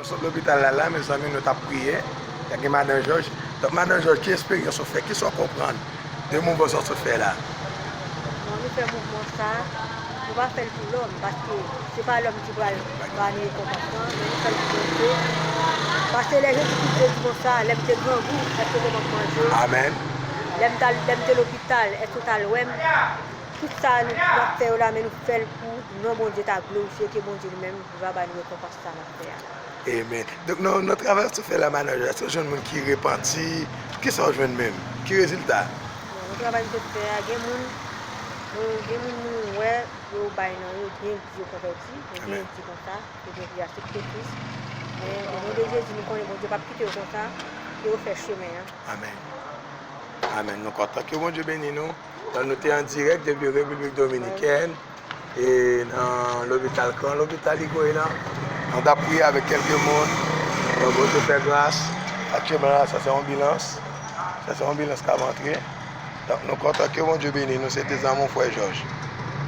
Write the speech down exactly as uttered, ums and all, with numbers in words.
Sot lopital la, la, mezanmi, nou t ap priye. Gen madan Jòj. Donk, madan Jòj, ki esperyans ou fè? Kisa w konprann de mouvman sa w sot fè la? Bon, nou fè mouvman sa, nou pa fè l pou lòm, paske se pa lòm ki pral ba nou rekonpans lan, men nou fè l pou Bondye. Paske lè Jezi Kris te di konsa, lè m te grangou, èske w te ban m manje? Amèn. Lè m t al, lè m te lopital, èske w t al wè m? Tout sa nou, n ap fè yo la, men nou fè l pou non Bondye ta glorifye, ke Bondye li menm li va ba nou rekonpans sa n ap fè a. Amen. Donk, nan, nan travay w sot fè la, madan Jòj, èske w jwenn moun ki repanti? Kisa w jwenn menm? Ki rezilta? Bon, nan travay m sot fè a, gen moun, euh, gen moun nou wè, yo bay nan yo, gen yo di yo konvèti, men gen yo di konsa, yo gen vi a sou Kris. Men, o non de Jezi, nou konnen Bondye p ap kite yo konsa, ke yo fè chemen an. Amèn. Amèn. Nou kontan. Ke Bondye beni nou. Donk, nou te an dirèk depi Repiblik Dominikèn, e nan lopital, gran lopital Igoye lan. Nou t ap priye avèk kèlke moun. Donk, Bondye fè gras. Aktyèlman la, sa se yon anbilans. Sa se yon anbilans k ap antre. Donk, nou kontan. Ke Bondye beni nou. Se te zanmi w, frè Jòj.